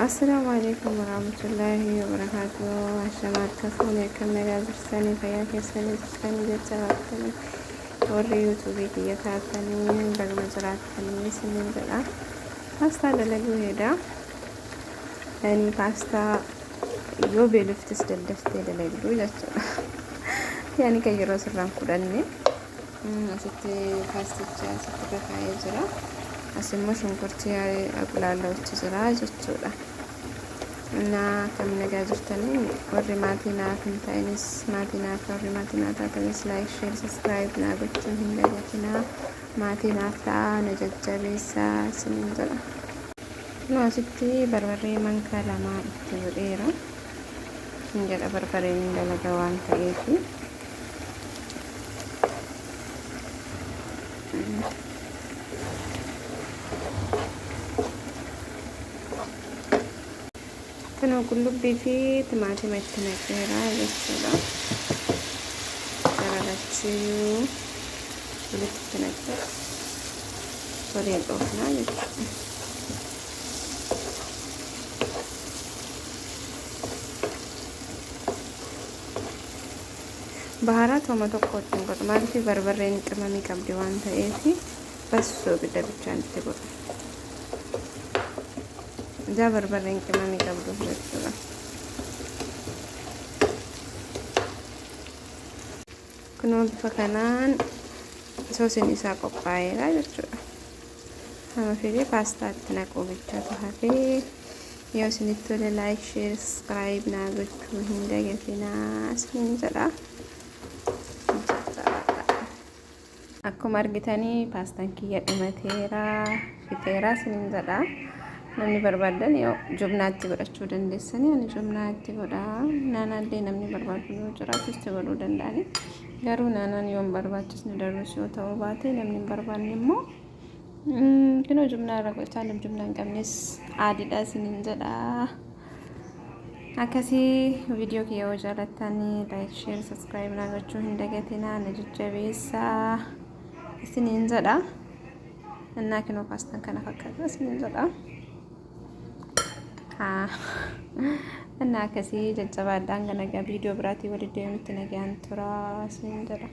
Assalaamu alaikum warahmatullaahi wabarakaatuh. Ashama harka fuune akkam nagaa jirtanii fayyaa keessanii jirtanii jecha baattanii warri yuutuubii kiyya taatanii baguma jiraattanii isiniin jedha. Paastaa dalaguu heeda. Ani paastaa yoo beeloftes daddaftee dalagduu jechuudha. Yaani kan yeroo sirraan fudhanne. Asitti paasticha asitti irra kaa'ee jira. As immoo shunkurtii aqulaalla'utti jira jechuudha. Innaa akkam nagaa jirtanii warri maatii naaf hin ta'inis maatii naaf warri maatii naa taatanis like share subscribe naa gochuu hin dagatinaa maatii naaf ta'aa na jajjabeessaa isiniin jedha. Kunoo asitti barbarree mankaa lamaa itti godheera. Hin jedha barbareen hin dalaga waan ta'eefi. Kunoo qullubbii fi timaatima itti naqeera jechuudha. Gara lachuuyyuu walitti itti naqee waliin dhoofnaa jechuudha. Baharaat homa tokko itti hin godhu. Maaliif barbarreen qimamii qabdi waan ta'eef bas soogidda bichaan itti godhu. Ijaa barbarreen qimamii qabduuf jechuudha. Kunoo bifa kanaan soosiin isaa qophaa'eera jechuudha. Amma fidee paastaa itti naquu bichaatu hafee. Yoo isinitti tole like, share, subscribe naa gochuu hin dagatinaa isiniin jedha. Akkuma argitanii paastaan kiyya dhumateera fixeera isiniin jedha. Namni barbaadan yoo jubnaatti godhachuu dandeessanii ani jubnaatti godha. Naanaallee namni barbaadu yoo jiraatu itti godhuu danda'ani. Garuu naanaan yoo hin barbaachisne darus yoo ta'uu baate namni hin barbaanne immoo Kunoo jumlaa irra gochaa nam jumlaa hin qabnes aadiidha isiniin jedha. Akkasii viidiyoo kiyya yoo jaalattan like, share, subscribe naa gochuu hin dagatinaa na jajjabeessaa isiniin jedha. Innaa kinoo paastaan kana fakkaata isiniin jedha. Innaa akkasii jajjabaadhaan ganagaa viidiyoo biraatii walitti deemutti nagaan tura isiniin jedha.